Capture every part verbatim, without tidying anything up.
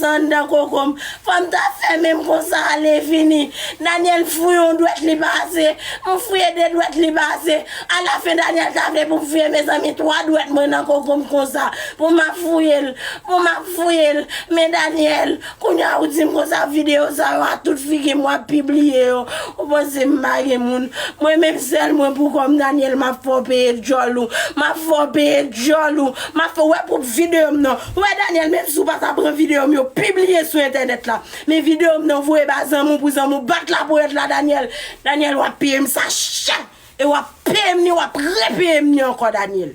anndan koko m. Fò m ta fèmen m konsa ale vini. Daniel fouye yon dwèt li pase. M fouye de dwèt li pase. Alafen Daniel ta vle pou m fouye, mezanmi, twa dwèt mwen nan koko m konsa. Pou m ap fouye l. Pou m ap fouye l. Men Daniel, kounye a ou di m konsa videyo sa yo a tout figi m w ap pibliye yo. Ou panse m pa gen moun? Mwen menm sèl mwen pou kò m, Daniel, m ap fè w peye djòl ou. M ap fè w peye djòl ou. M ap fè w wè pou videyo m nan. Ou wè Daniel, menm si w pa ta pran videyo m yo pibliye sou entènèt la. Men videyo m nan voye ba zanmi w pou zanmi w bat laponyèt la, Daniel. Daniel, w ap peye m sa chè. E w ap peye m ni, w ap repeye m ni ankò, Daniel.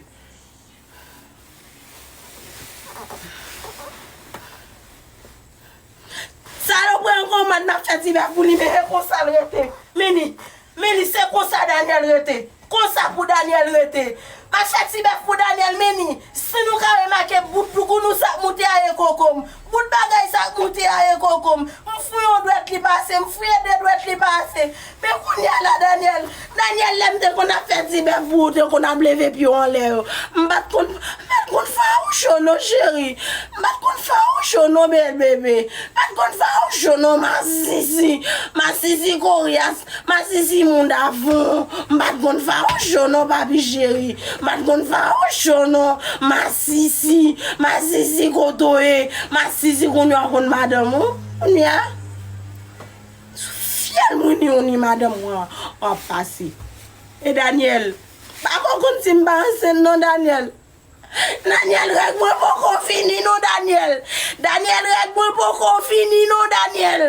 Sa yo pran yon kòmand, m ap fè ti bèf pou li, men e konsa l rete. Men li, men li, se konsa Daniel rete. Konsa pou Daniel rete. M ap fè ti bèf pou Daniel, men li. Si nou ka remake bout doukounou sa k moute a ye koko m. Bout bagay sa k moute a ye koko m. M fouye yon dwèt li pase, m fouye de dwèt li pase. Men kounye a la, Daniel, Daniel, lè m te konn ap fè ti bèf pou ou, te konn ap leve pye w anlè yo. M pa t konn, m pa t konn fè w cho non, cheri. M pa t konn fè w cho non, bèl bebe. M pa t konn fè w cho non, masisi. Masisi koryas, masisi moun davon. M pa t konn fè w cho non, papi cheri. M pa t konn fè w cho non, masisi. Masisi kote w ye. Masisi kounye a w konn madanm ou. Kounye a. Sou fyèl mwen ni ou ni madanm mwen w ap pase. E Daniel, pa ko konn si m pa ansent non, Daniel. Daniel, règ mwen poko fini non, Daniel. Daniel, règ mwen poko fini non, Daniel.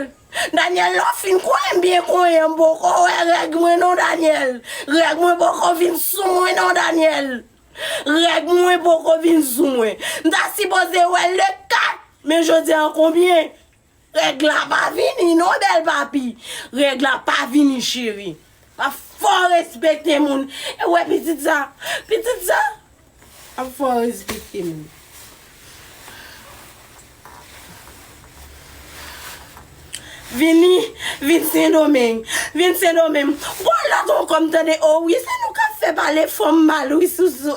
Daniel, lè w fin konyen m byen konyen, m poko wè règ mwen non, Daniel. Règ mwen poko vin sou mwen non, Daniel. Règ mwen poko vin sou mwen. M ta sipoze wè le kat, men jodi a an konbyen? Règ la pa vini non, bèl papi. Règ la pa vini, cheri. M ap fè w respekte moun. E w wè pitit sa? Pitit sa? M ap fè w respekte moun. Vini, vin Sendomeng. Vin Sendomeng. Gon lòt ankò m tande, o wi, se nou k ap fè pale fanm mal, wi, sou, sou,